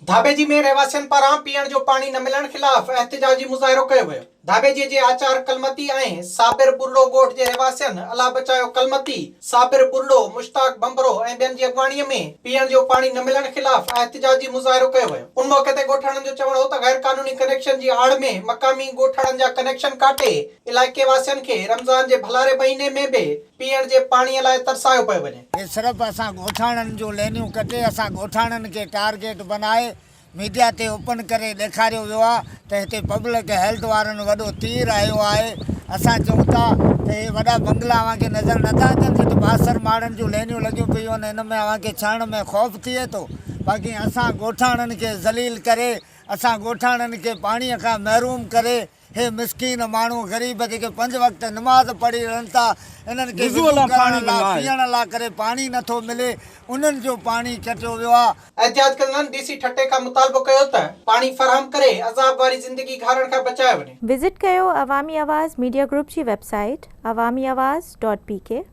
ڌاٻيجي ۾ رهواسين پاران پيئڻ جو پاڻي نه ملڻ خلاف احتجاجي مظاهرو ڪيو ويو. ڌاٻيجي جي آچار ڪلمتي ۽ صابر ٻرڙو ڳوٺ جي رهواسين الله بچايو ڪلمتي، صابر ٻرڙو، مشتاق ڀنڀرو ۽ ٻين جي اڳواڻي ۾ پيئڻ جو پاڻي نه ملڻ خلاف احتجاجي مظاهرو ڪيو ويو. ان موقعي تي ڳوٺاڻن جو چوڻ هو ته غير قانوني ڪنيڪشن جي آڙ ۾ مقامي ڳوٺاڻن جا ڪنيڪشن ڪاٽي علائقي واسين کي رمضان جي ڀلاري مهيني ۾ به پيئڻ جي پاڻي لاء ترسايو پيو وڃي. هي صرف اسان ڳوٺاڻن جون لينيون ڪٽي اسان ڳوٺاڻن کي ٽارگيٽ بنائي ميڊيا تي اوپن ڪري ڏيکاريو ويو آ ته هتي پبلڪ هيلٿ وارن وڏو تير هنيو آهي اسان چئون ٿا ته هي وڏا بنگلا اوهان کي نظر نٿا اچن جتي بااثر ماڻهن جون لينيون لڳيون پيون آهن ان ۾ اوهان کي ڇهڻ ۾ خوف ٿئي ٿو باقي اسان ڳوٺاڻن کي ذليل ڪري اسان ڳوٺاڻن کي پاڻي کان محروم ڪري هي مسڪين ماڻهو غريب جيڪي پنج وقت نماز پڙهي رهن ٿا انهن کي وضو ڪرڻ لا پيئڻ لا ڪري پاڻي نٿو ملي انهن جو پاڻي ڪٽيو ويو آ. احتجاج ڪندڙن ڊي سي ٺٽي کان مطالبو ڪيو ته پاڻي فراهم ڪري عذاب واري زندگي گهارڻ کان بچايو وڃي. وزٽ ڪيو عوامي آواز ميڊيا گروپ جي website Awami Awaz dot P K.